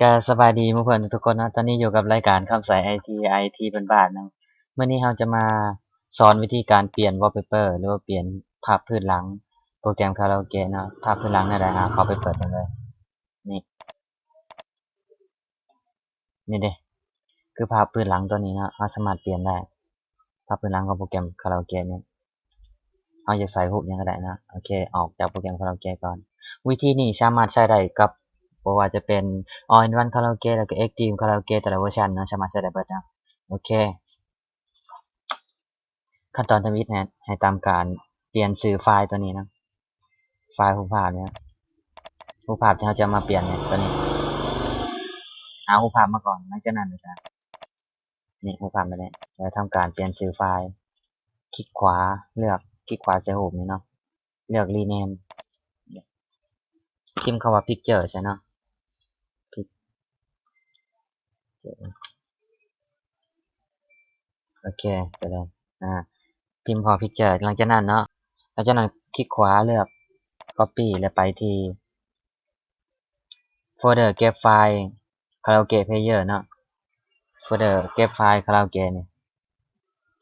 ກະສະບາຍດີໝູ່ເພື່ອນທຸກໆຄົນເນາະ, ຕອນນີ້ຢູ່ກັບລາຍການຄຳໃສໄອທີ ໄອທີບ້ານໆເນາະ. ມື້ນີ້ເຮົາຈະມາສອນວິທີການປ່ຽນ wallpaper ຫຼືວ່າປ່ຽນພາບພື້ນຫຼັງໂປຣແກຣມຄາຣາໂອເກະເນາະ. ພາບພື້ນຫຼັງແນວໃດ? ເຮົາເຂົ້າໄປເປີດເບິ່ງເລີຍ. ນີ້ ນີ້ເດ້ ຄືພາບພື້ນຫຼັງຕົວນີ້ເນາະ, ເຮົາສາມາດປ່ຽນໄດ້. ພາບພື້ນຫຼັງຂອງໂປຣແກຣມຄາຣາໂອເກະນີ້ ເຮົາຢາກໃສ່ຮູບຫຍັງກໍໄດ້ເນາະ. ໂອເຄ ອອກຈາກໂປຣແກຣມຄາຣາໂອເກະກ່ອນ. ວິທີນີ້ສາມາດໃຊ້ໄດ້ກັບ ບໍ່ວ່າຈະເປັນ All in One ຄາຣາໂອເກະ ແລ້ວກໍ Extreme ຄາຣາໂອເກະ ແຕ່ລະເວີຊັນເນາະ, ສາມາດໃຊ້ໄດ້ເບິດເນາະ. ໂອເຄ ຂັ້ນຕອນທຳອິດໃຫ້ ໃຫ້ຕາມການປ່ຽນຊື່ໄຟລ໌ຕົວນີ້ເນາະ, ໄຟລ໌ຮູບພາບນີ້ ຮູບພາບທີ່ເຮົາຈະມາປ່ຽນນີ້ ຕົວນີ້ ຫາຮູບພາບມາກ່ອນ. ຫຼັງຈາກນັ້ນກໍ ນີ້ ຮູບພາບແບບນີ້ ແລ້ວທຳການປ່ຽນຊື່ໄຟລ໌. ຄລິກຂວາ ເລືອກ ຄລິກຂວາໃສ່ຮູບນີ້ເນາະ, ເລືອກ Rename ພິມຄຳວ່າ Picture ໃສ່ເນາະ. ໂອເຄ ໄປເລີຍ ອາ ພິມຄຳວ່າ Picture. ຫຼັງຈາກນັ້ນເນາະ ຫຼັງຈາກນັ້ນຄລິກຂວາ ເລືອກ Copy ແລ້ວໄປທີ່ ໂຟນເດີເກັບໄຟລ໌ຄາຣາໂອເກະ Player ເນາະ, ໂຟນເດີເກັບໄຟລ໌ຄາຣາໂອເກະນີ້.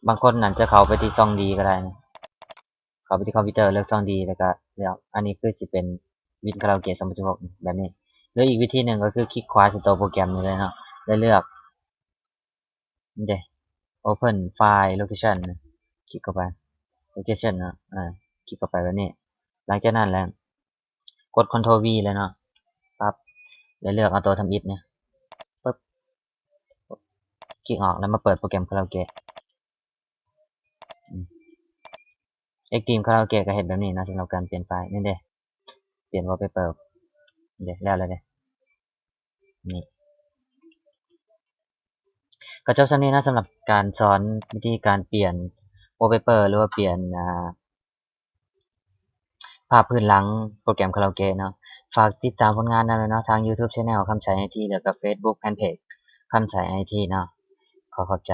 ບາງຄົນອາດຈະເຂົ້າໄປທີ່ຊ່ອງ D ກໍໄດ້ນະ, ເຂົ້າໄປທີ່ຄອມພິວເຕີ ເລືອກຊ່ອງ D ແລ້ວກໍເລືອກ ອັນນີ້ຄືຊິເປັນວິນຄາຣາໂອເກະສອງພັນສິບຫົກ ແບບນີ້. ຫຼືອີກວິທີໜຶ່ງກໍຄືຄລິກຂວາໃສ່ຕົວໂປຣແກຣມນີ້ເລີຍເນາະ ແລ້ວເລືອກ ນີ້ເດ້ Open File Location ຄລິກເຂົ້າໄປ Location ເນາະ ອາ ຄລິກເຂົ້າໄປແບບນີ້. ຫຼັງຈາກນັ້ນແລ້ວ ກົດ Ctrl V ເລີຍເນາະ ປັບ ແລ້ວເລືອກເອົາຕົວທຳອິດນີ້ ປຶບ ຄລິກອອກ ແລ້ວມາເປີດໂປຣແກຣມຄາຣາໂອເກະ. ອືມ Extreme ຄາຣາໂອເກະກໍເຮັດແບບນີ້ເນາະ ສຳລັບການປ່ຽນໄຟລ໌. ນີ້ເດ້ ປ່ຽນ wallpaper ເດ້ ແລ້ວແລ້ວເດ້ ນີ້ ກໍຈົບສ່ຳນີ້ເນາະ ສຳລັບການສອນວິທີການປ່ຽນ wallpaper ຫຼືວ່າປ່ຽນ ອາ ພາບພື້ນຫຼັງໂປຣແກຣມຄາຣາໂອເກະເນາະ. ຝາກຕິດຕາມຜົນງານນຳເນາະ ທາງ YouTube Channel ຄຳໃສໄອທີ ແລ້ວກໍ Facebook Fanpage ຄຳໃສໄອທີເນາະ. ຂໍຂອບໃຈ.